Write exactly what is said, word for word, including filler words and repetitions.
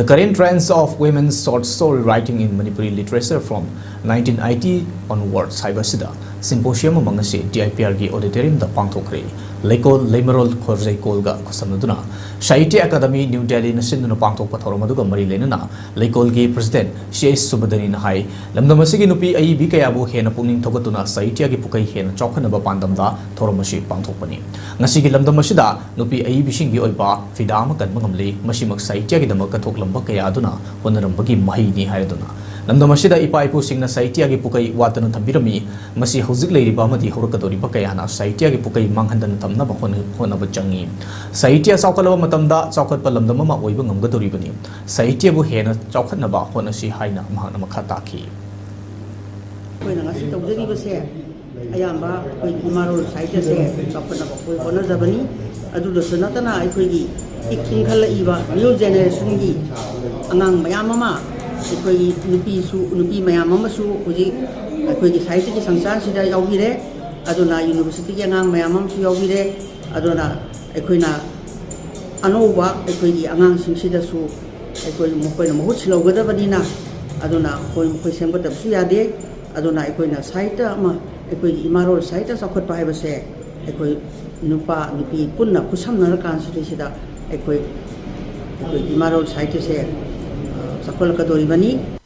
The current trends of women's short story writing in Manipuri literature from nineteen eighty onwards ꯍꯥꯏꯕ ꯑꯁꯤꯗ symposium ꯑꯃ ꯉꯁꯤ D I P Rꯒꯤ auditoriumꯗ ꯄꯥꯡꯊꯣꯛꯈ꯭ꯔꯦ꯫ ꯂꯩꯀꯣꯜ ꯂꯩꯃꯔꯣꯜ ꯈꯣꯔꯖꯩꯀꯣꯜꯒ ꯈꯨꯠꯁꯝꯅꯗꯨꯅ Sahitya Academy, New Delhiꯅ ꯁꯤꯟꯗꯨꯅ ꯄꯥꯡꯊꯣꯛꯄ ꯊꯧꯔꯝ ꯑꯗꯨꯒ ꯃꯔꯤ ꯂꯩꯅꯅ ꯂꯩꯀꯣꯜꯒꯤ president C H ꯁꯨꯕꯗꯅꯤꯅ ꯍꯥꯏ, ꯂꯝꯗꯝ ꯑꯁꯤꯒꯤ ꯅꯨꯄꯤ ꯑꯏꯕꯤ ꯀꯌꯥꯕꯨ ꯍꯦꯟꯅ ꯄꯨꯛꯅꯤꯡ ꯊꯧꯒꯠꯇꯨꯅ ꯁꯥꯍꯤꯇ꯭ꯌꯒꯤ ꯄꯨꯀꯩ ꯍꯦꯟꯅ ꯆꯥꯎꯈꯠꯅꯕ ꯄꯥꯟꯗꯝꯗ ꯊꯧꯔꯝ ꯑꯁꯤ ꯄꯥꯡꯊꯣꯛꯄꯅꯤ꯫ ꯉꯁꯤꯒꯤ ꯂꯝꯗꯝ ꯑꯁꯤꯗ ꯅꯨꯄꯤ ꯑꯏꯕꯤꯁꯤꯡꯒꯤ ꯑꯣꯏꯕ ꯐꯤꯗꯥ ꯑꯃ ꯀꯟꯕ ꯉꯝꯂꯤ꯫ ꯃꯁꯤꯃꯛ ꯁꯥꯍꯤꯇ꯭ꯌꯒꯤꯗꯃꯛ ꯀꯠꯊꯣꯛꯂꯝꯕ ꯀꯌꯥ ꯑꯗꯨꯅ ꯍꯣꯠꯅꯔꯝꯕꯒꯤ ꯃꯍꯩꯅꯤ ꯍꯥꯏꯔꯗꯨꯅ ꯂꯝꯗꯝ ꯑꯁꯤꯗ ꯏꯄꯥ ꯏꯄꯨꯁꯤꯡꯅ ꯁꯥꯍꯤꯇ꯭ꯌꯒꯤ ꯄꯨꯀꯩ ꯋꯥꯠꯇꯅ ꯊꯝꯕꯤꯔꯝꯃꯤ꯫ ꯃꯁꯤ ꯍꯧꯖꯤꯛ ꯂꯩꯔꯤꯕ ꯑꯃꯗꯤ ꯍꯧꯔꯛꯀꯗꯧꯔꯤꯕ ꯀꯌꯥꯅ ꯁꯥꯍꯤꯇ꯭ꯌꯒꯤ ꯄꯨꯀꯩ ꯃꯥꯡꯍꯟꯗꯅ ꯊꯝꯅꯕ ꯍꯣꯠꯅ-, ꯍꯣꯠꯅꯕ ꯆꯪꯏ꯫ ꯁꯥꯍꯤꯇ꯭ꯌ ꯆꯥꯎꯈꯠꯂꯕ ꯃꯇꯝꯗ ꯆꯥꯎꯈꯠꯄ ꯂꯝꯗꯝ ꯑꯃ ꯑꯣꯏꯕ ꯉꯝꯒꯗꯧꯔꯤꯕꯅꯤ꯫ ꯁꯥꯍꯤꯇ꯭ꯌꯕꯨ ꯍꯦꯟꯅ ꯆꯥꯎꯈꯠꯅꯕ ꯍꯣꯠꯅꯁꯤ ꯍꯥꯏꯅ ꯃꯍꯥꯛꯅ ꯃꯈꯥ ꯇꯥꯈꯤ꯫ ꯑꯩꯈꯣꯏꯅ ꯉꯁꯤ ꯇꯧꯖꯔꯤꯕꯁꯦ ꯑꯌꯥꯝꯕ ꯑꯩꯈꯣꯏꯒꯤ ꯏꯃꯥ ꯂꯣꯟ ꯁꯥꯍꯤꯇ꯭ꯌꯁꯦ ꯆꯥꯎꯈꯠꯅꯕ ꯑꯩꯈꯣꯏ ꯍꯣꯠꯅꯖꯕꯅꯤ꯫ ꯑꯗꯨꯗꯁꯨ ꯅꯠꯇꯅ ꯑꯩꯈꯣꯏꯒꯤ ꯏꯟꯈꯠꯂꯛꯏꯕ new generationꯒꯤ ꯑꯉꯥꯡ ꯃꯌꯥꯝ ꯑꯃ, ꯑꯩꯈꯣꯏꯒꯤ ꯅꯨꯄꯤꯁꯨ, ꯅꯨꯄꯤ ꯃꯌꯥꯝ ꯑꯃꯁꯨ ꯍꯧꯖꯤꯛ ꯑꯩꯈꯣꯏꯒꯤ ꯁꯥꯍꯤꯇ꯭ꯌꯒꯤ ꯁꯪꯁꯥꯔꯁꯤꯗ ꯌꯥꯎꯕꯤꯔꯦ꯫ ꯑꯗꯨꯅ universityꯒꯤ ꯑꯉꯥꯡ ꯃꯌꯥꯝ ꯑꯃꯁꯨ ꯌꯥꯎꯕꯤꯔꯦ꯫ ꯑꯗꯨꯅ ꯑꯩꯈꯣꯏꯅ ꯑꯅꯧꯕ ꯑꯩꯈꯣꯏꯒꯤ ꯑꯉꯥꯡꯁꯤꯡꯁꯤꯗꯁꯨ ꯑꯩꯈꯣꯏ ꯃꯈꯣꯏꯅ ꯃꯍꯨꯠ ꯁꯤꯜꯍꯧꯒꯗꯕꯅꯤꯅ, ꯑꯗꯨꯅ ꯑꯩꯈꯣꯏ ꯃꯈꯣꯏ ꯁꯦꯝꯒꯗꯕꯁꯨ ꯌꯥꯗꯦ꯫ ꯑꯗꯨꯅ ꯑꯩꯈꯣꯏꯅ ꯁꯥꯍꯤꯇ꯭ꯌ ꯑꯃ, ꯑꯩꯈꯣꯏꯒꯤ ꯏꯃꯥ ꯂꯣꯟ ꯁꯥꯍꯤꯇ꯭ꯌ ꯆꯥꯎꯈꯠꯄ ꯍꯥꯏꯕꯁꯦ ꯑꯩꯈꯣꯏ ꯅꯨꯄꯥ ꯅꯨꯄꯤ ꯄꯨꯟꯅ ꯈꯨꯠꯁꯝꯅꯔꯀꯥꯟꯁꯤꯗꯩꯁꯤꯗ ꯑꯩꯈꯣꯏ, ꯑꯩꯈꯣꯏ ꯏꯃꯥ ꯂꯣꯟ ꯁꯥꯍꯤꯇ꯭ꯌꯁꯦ, ꯑ, ꯆꯥꯎꯈꯠꯂꯛꯀꯗꯧꯔꯤꯕꯅꯤ꯫